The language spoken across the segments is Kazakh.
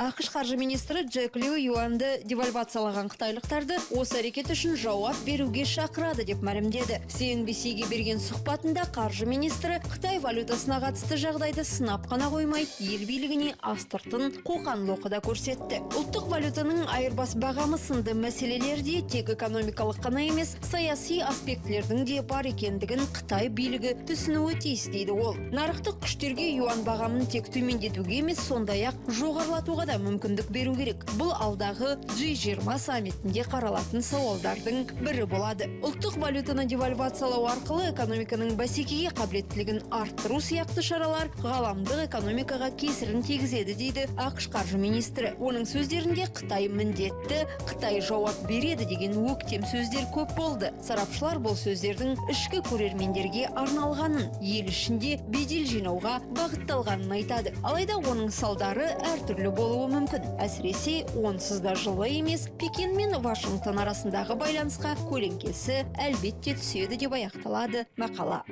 АҚШ қаржы министрі Джек Лю юанды девальвациялаған қытайлықтарды осы әрекет үшін жауап беруге шақырады деп мәлімдеді. CNBC-ге берген сұхбатында қаржы министрі Қытай валютасына қатысты жағдайды сынап қана қоймай, ел билігіне астыртын қоқан-лоқы да көрсетті. Ұлттық валютаның айырбас бағамы сынды мәселелерде тек экономикалық қана емес, саяси аспектілердің де бар екендігін Қытай билігі түсінуі тиіс дейді ол. Нарықтық күштерге юан бағамын тек төмендетуге емес, сондай-ақ жоғарылатуға да мүмкіндік беру керек. Бұл алдағы G20 саммитінде қаралатын сауалдардың бірі болады. Ұлттық валютаны девальвациялау арқылы экономиканың бәсекеге қабілеттілігін арттыру сияқты шаралар ғаламдық экономикаға кесірін тигізеді дейді АҚШ қаржы министрі. Оның сөздерінде Қытай міндетті, Қытай жауап береді деген өктем сөздер көп болды. Сарапшылар бұл сөздердің ішкі көрермендерге арналғанын, ел ішінде бедел жинауға бағытталғанын айтады. Алайда оның салдары әртүрлі болуы мүмкін. Әсіресе онсыз да жылы емес Пекин мен Вашингтон арасындағы байланысқа көлеңкесі әлбетте түседі деп аяқталады мақала.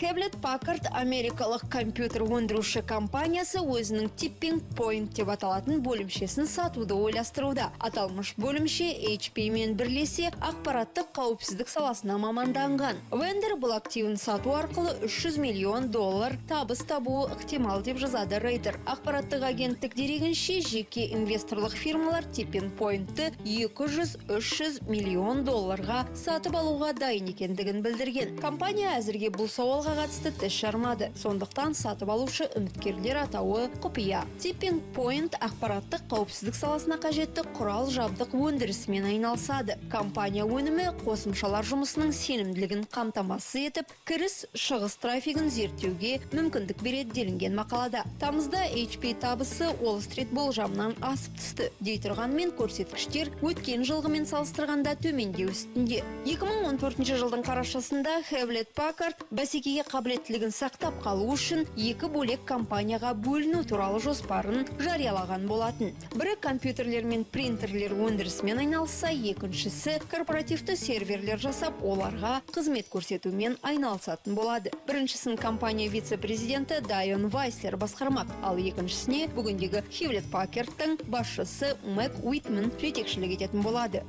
Hewlett Packard америкалық компьютер өндіруші компаниясы өзінің Tipping Point деп аталатын бөлімшесін сатуды ойластыруда. Аталмыш бөлімше HP мен бірлесе ақпараттық қауіпсіздік саласына маманданған. Вендор бұл активін сату арқылы 300 миллион доллар табыс табуы ықтимал деп жазады Рейтер. Ақпараттық агенттік дерегінше, жеке инвесторлық фирмалар Tipping Point'ты 200-300 миллион долларға сатып алуға дайын екендігін білдірген. Компания әзірге бұл сауалға қатысты тіс жармады. Сондықтан сатып алушы үміткерлер атауы құпия. Tipping Point ақпараттық қауіпсіздік саласына қажетті құрал жабдық өндірісімен айналысады. Компания өнімі қосымшалар жұмысының сенімділігін қамтамасыз етіп, кіріс шығыс трафигін зерттеуге мүмкіндік береді делінген мақалада. Тамызда HP табысы Wall Street болжамынан асып түсті. Дей тұрғанмен, көрсеткіштер өткен жылғымен салыстырғанда төмендеу үстінде. 2014 жылдың қарашасында Hewlett Packard бәсекеге қабілеттілігін сақтап қалу үшін екі бөлек компанияға бөліну туралы жоспарын жариялаған болатын. Бірі компьютерлер мен принтерлер өндірісімен айналысса, екіншісі корпоративті серверлер жасап, оларға қызмет көрсетумен айналысатын болады. Біріншісін компания вице-президенті Дайон Вайслер басқармақ, ал екіншісіне бүгіндегі Hewlett Packardтың басшысы Мэг Уитмен жетекшілік ететін болады.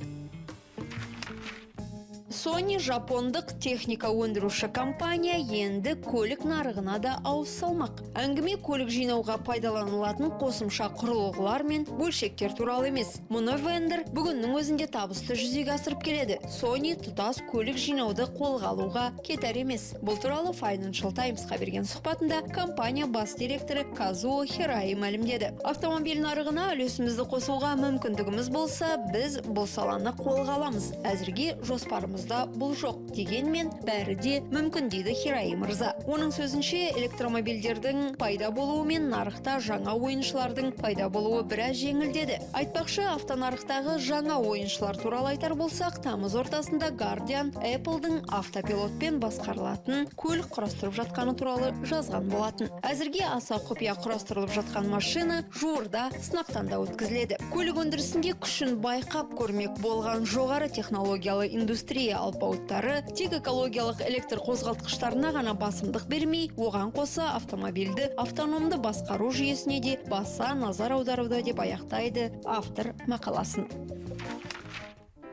Sony жапондық техника өндіруші компания енді көлік нарығына да ауыз салмақ. Әңгіме көлік жинауға пайдаланылатын қосымша құрылғылар мен бөлшектер туралы емес. Мұны вендор бүгіннің өзінде табысты жүзеге асырып келеді. Sony тұтас көлік жинауды қолға алуға кетер емес. Бұл туралы Financial Timesқа берген сұхбатында компания бас директоры Казуо Хираи мәлімдеді. Автомобиль нарығына үлесімізді қосуға мүмкіндігіміз болса, біз бұл саланы қолға аламыз. Әзірге жоспарымызда бұл жоқ. Дегенмен бәрі де мүмкін дейді Хираи мырза. Оның сөзінше, электромобильдердің пайда болуымен нарықта жаңа ойыншылардың пайда болуы біраз жеңілдеді. Айтпақшы, автонарықтағы жаңа ойыншылар туралы айтар болсақ, тамыз ортасында Guardian Apple'дың автопилотпен басқарылатын көлік құрастырып жатқаны туралы жазған болатын. Әзірге аса құпия құрастырылып жатқан машина жуырда сынақтан да өткізіледі. Көлік өндірісінде күшін байқап көрмек болған жоғары технологиялы индустрия алпауыттары тек экологиялық электр қозғалтқыштарына ғана басымдық бермей, оған қоса автомобильді автономды басқару жүйесіне де баса назар аударуда деп аяқтайды автор мақаласын.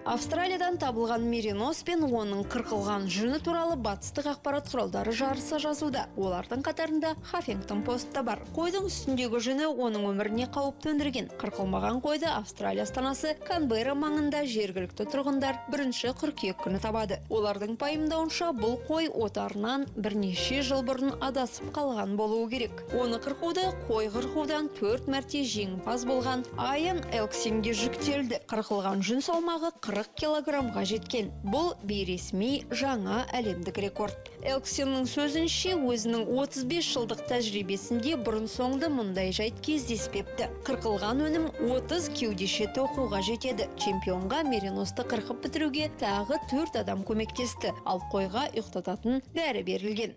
Австралиядан табылған меринос пен оның қырқылған жүні туралы батыстық ақпарат құралдары жарыса жазуда. Олардың қатарында Хаффингтон Пост та бар. Қойдың үстіндегі жүні оның өміріне қауіп төндірген. Қырқылмаған қойды Австралия астанасы Канберра маңында жергілікті тұрғындар 1 қыркүйек күні табады. Олардың пайымдауынша, бұл қой отарынан бірнеше жыл бұрын адасып қалған болуы керек. Оны қырқуды қой қырқудан төрт мәрте жеңімпаз болған Айан Элксинге жүктелді. Қырқылған жүн салмағы 40 килограммға жеткен. Бұл бейресми жаңа әлемдік рекорд. Элксиннің сөзінше, өзінің 35 жылдық тәжірибесінде бұрын соңды мұндай жайт кездеспепті. Қырқылған өнім 30 кеудеше тоқуға жетеді. Чемпионға мериносты қырқып бітіруге тағы төрт адам көмектесті. Ал қойға ұйықтататын дәрі берілген.